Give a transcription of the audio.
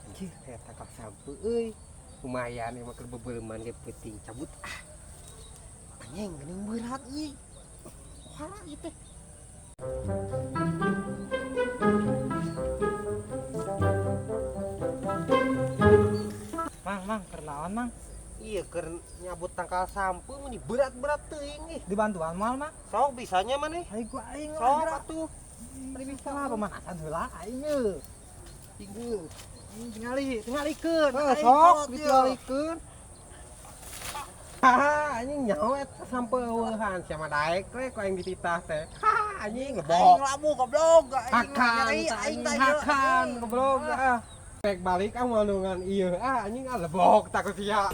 Anjir, kayak tangkal sampeu euy. Lumayan emang keur bebeuleman ge peuting cabut ah. Anjing geuning berat euy. Wah, ieu teh. Mang, mang, keur naon, Mang? Iya, keur nyabut tangkal sampeu meni berat-berat teuing ih. Dibantuan moal, Mang? Sok bisanya maneh. Ayo ku aing Sok lah, gerak. Atuh. Tadi bisa lah pemanasan heula aing ye. Tinggal. Tingali, tingalikeun. Eh, Aing sok kolot ye. ditingalikeun. Haha, anjing nyaho eta sampeu eueuhan sia mah daek we ku aing dititah teh. Haha, anjing Aing lebok. labu goblok, aing Hakan, nyeri aing anjing teh ieu. hakan goblok ah. Pek balik ah mulungan ieu ah anjing ah lebok takut sia.